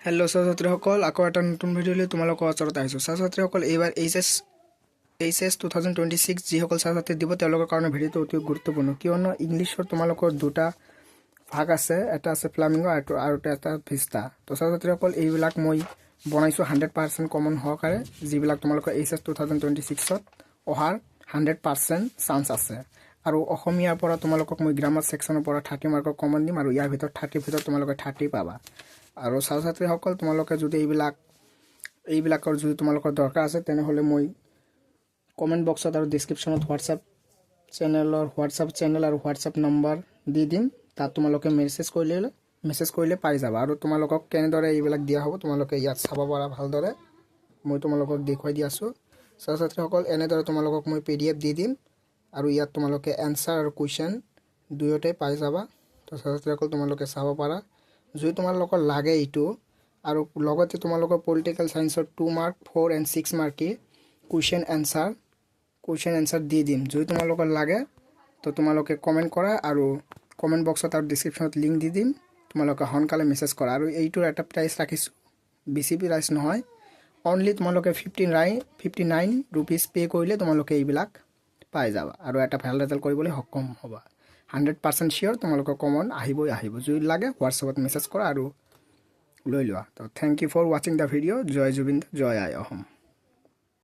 Hello' ছাত্ৰ ছাত্ৰীসকল, আকৌ এটা নতুন ভিডিঅ' লৈ তোমালোকৰ ওচৰত আহিছোঁ। ছাত্ৰ ছাত্ৰীসকল, এইবাৰ HS 2026 যিসকল ছাত্ৰ ছাত্ৰী দিব, তেওঁলোকৰ কাৰণে ভিডিঅ'টো অতি গুৰুত্বপূৰ্ণ। কিয়নো ইংলিছৰ তোমালোকৰ দুটা ভাগ আছে, এটা আছে ফ্লামিংগ আৰু এটা ভিষ্টা। তো ছাত্ৰ ছাত্ৰীসকল, এইবিলাক মই বনাইছোঁ 100% কমন সহকাৰে, যিবিলাক তোমালোকৰ এইচ এছ 2026ত অহাৰ 100% চান্স আছে। আৰু অসমীয়াৰ পৰা তোমালোকক মই গ্ৰামাৰ ছেকশ্যনৰ পৰা 30 মাৰ্কৰ কমন দিম আৰু ইয়াৰ ভিতৰত 30ৰ ভিতৰত তোমালোকে 30 পাবা। আৰু ছাত্ৰ ছাত্ৰীসকল, তোমালোকে যদি এইবিলাকৰ যদি তোমালোকৰ দৰকাৰ আছে, তেনেহ'লে মই কমেণ্ট বক্সত আৰু ডিছক্ৰিপশ্যনত হোৱাটছআপ চেনেল আৰু হোৱাটছআপ নম্বৰ দি দিম। তাত তোমালোকে মেছেজ কৰিলে পাই যাবা। আৰু তোমালোকক কেনেদৰে এইবিলাক দিয়া হ'ব, তোমালোকে ইয়াত চাব পাৰা। ভালদৰে মই তোমালোকক দেখুৱাই দি আছোঁ। ছাত্ৰ ছাত্ৰীসকল, এনেদৰে তোমালোকক মই পিডিএফ দি দিম আৰু ইয়াত তোমালোকে এনচাৰ আৰু কুৱেশ্যন দুয়োটাই পাই যাবা। তো ছাত্ৰ ছাত্ৰীসকল, তোমালোকে চাব পাৰা যদি তোমালোকৰ লাগে এইটো। আৰু লগতে তোমালোকৰ পলিটিকেল ছায়েন্সৰ 2 মাৰ্ক, 4 এণ্ড 6 মাৰ্কি কুৱেশ্যন এনচাৰ দি দিম। যদি তোমালোকৰ লাগে, তো তোমালোকে কমেণ্ট কৰা আৰু কমেণ্ট বক্সত আৰু ডিছক্ৰিপশ্যনত লিংক দি দিম। তোমালোকে সোনকালে মেছেজ কৰা। আৰু এইটোৰ এটা প্ৰাইচ ৰাখিছোঁ, বেছি প্ৰাইচ নহয়, অনলি তোমালোকে 59 rupees pay কৰিলে তোমালোকে এইবিলাক পাই যাবা আৰু এটা ভাল ৰেজাল্ট কৰিবলৈ সক্ষম হ'বা। 100% চিয়'ৰ, তোমালোকৰ কমন আহিবই আহিব। যদি লাগে, হোৱাটছএপত মেছেজ কৰা আৰু লৈ লোৱা। তো thank you for watching the video. Joy Zubeen, Joy I Assam.